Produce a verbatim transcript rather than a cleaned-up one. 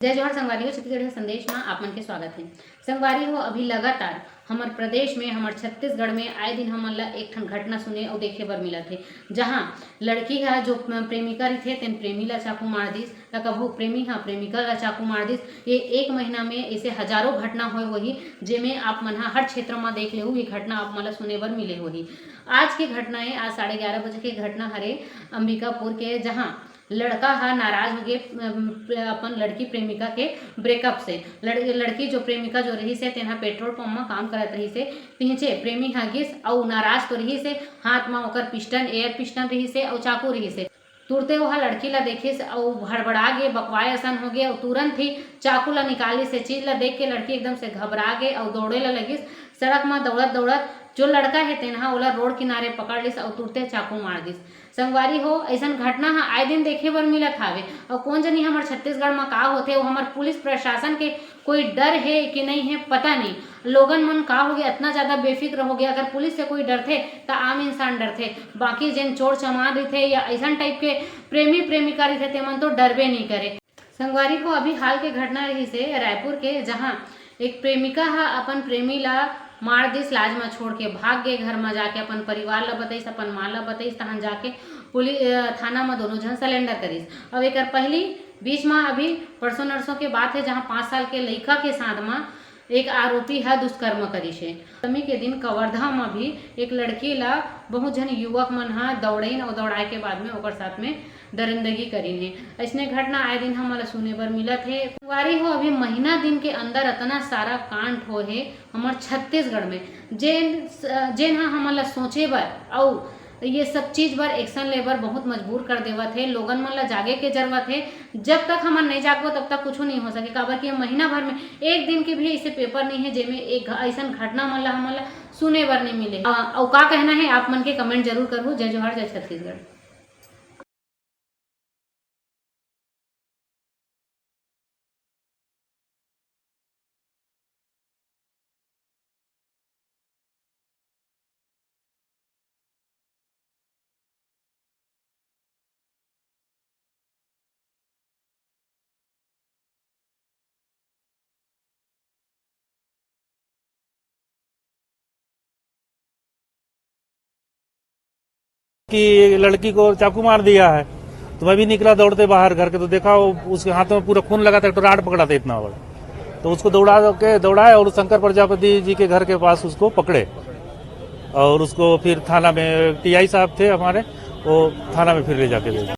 जय जोहार संगवारी हो, छत्तीसगढ़िया संदेश में आप मन के स्वागत है। संगवारी हो, अभी लगातार हमर प्रदेश में, हमर छत्तीसगढ़ में आए दिन हमन ला एक ठन घटना सुने अउ देखे बर मिलत हे, जहां लड़की ह जो प्रेमिका रहिथे, तेन प्रेमी ला चाकू मार दिस, त कभू प्रेमी ह प्रेमिका ला चाकू मार दिस। ये एक महीना में ऐसे हजारों घटना होए होही, जेमे आप मन ह हर क्षेत्र में देख लेहू, ये घटना आप मन ला सुने बर मिले होही। आज के घटना है, आज साढ़े ग्यारह बजे के घटना हरे अंबिकापुर के, जहां लड़का ह नाराज होगे, अम, प्र-, अपन लड़की प्रेमिका के ब्रेकअप से। लड़-, लड़की जो प्रेमिका जो रहिस हे, तेन ह पेट्रोल पंप म काम करत रहिस हे। तिहचे प्रेमी ह गिस अउ नाराज तो रहिस हे, हाथ म ओकर पिस्टन, एयर पिस्टन रहिस हे अउ चाकू रहिस हे। तुरते ओहा लड़की ला देखिस अउ हड़बड़ा गे, बकवाए असन हो गे अउ तुरंत ही चाकू ला निकालिस। ये चीज ला देख के लड़की एकदम से घबरा गे अउ दौड़े ला लगिस। सड़क म दौड़त दौड़त जो लड़का हे, तेन ह ओला रोड किनारे पकड़ लिस अउ तुरते चाकू मार दिस। संगवारी हो, अइसन घटना ह आए दिन देखे बर मिलत हावे। अउ कोन जनी हमर छत्तीसगढ़ म का होथे, अउ हमर पुलिस प्रशासन के कोई डर हे कि नहीं हे, पता नहीं। लोगन मन का होगे, अतना ज्यादा बेफिक्र होगे। अगर पुलिस से कोई डरथे, त आम इंसान डरथे। बाकी जेन चोर चमार रहिथे या अइसन टाइप के प्रेमी प्रेमिका रहिथे, तेमन तो डरबे नहीं करे। संगवारी हो, अभी हाल के घटना रहिस हे रायपुर के, जहां एक प्रेमिका ह अपन प्रेमी ला मार दिस, लाज म छोड़ के भाग गे, घर म जाके अपन परिवार ला बतइस, अपन माँ ला बतइस, तहन जाके पुलिस, अ, थाना म दोनों झन सरेंडर करिस। अब एकर पहली बीच म अभी परसों नरसों के बात हे, जहां पाँच साल के लइका के साथ म एक आरोपी ह दुष्कर्म करिस हे। सप्तमी के दिन कवर्धा म भी एक लड़की ला बहुत झन युवक मन ह दौड़इन अउ दौड़ाए के बाद में ओकर साथ में दरिंदगी करिन हे। अइसने घटना आए दिन हमन ला सुने बर मिलत हे। संगवारी हो, अभी महीना दिन के अंदर अतना सारा कांड होए हे हमर छत्तीसगढ़ में, जेन, जेन ह हमन ला सोचे बर अउ ये सब चीज बर एक्शन ले बर बहुत मजबूर कर देवत हे। लोगन मन ला जागे के जरूरत हे। जब तक हमन नहीं जागबो, तब तक कुछू नहीं हो सके, काबर कि ये महीना भर में एक दिन के भी ऐसे पेपर नहीं है, जेमे एक घ-, अइसन घटना मन ला हमन ला सुने बर नहीं मिले। अ, अउ का कहना है, आप मन के कमेंट जरूर करहु। जय जोहार, जय छत्तीसगढ़। कि लड़की को चाकू मार दिया है। तो मैं भी निकला दौड़ते बाहर घर के, तो देखा वो उसके हाथों में पूरा खून लगा था, एक तो राड पकड़ा था इतना बड़ा। तो उसको दौड़ा के, दौड़ाए और शंकर प्रजापति जी के घर के पास उसको पकड़े और उसको फिर थाना में, टीआई साहब थे हमारे, वो थाना में फिर ले जाके दे दिया।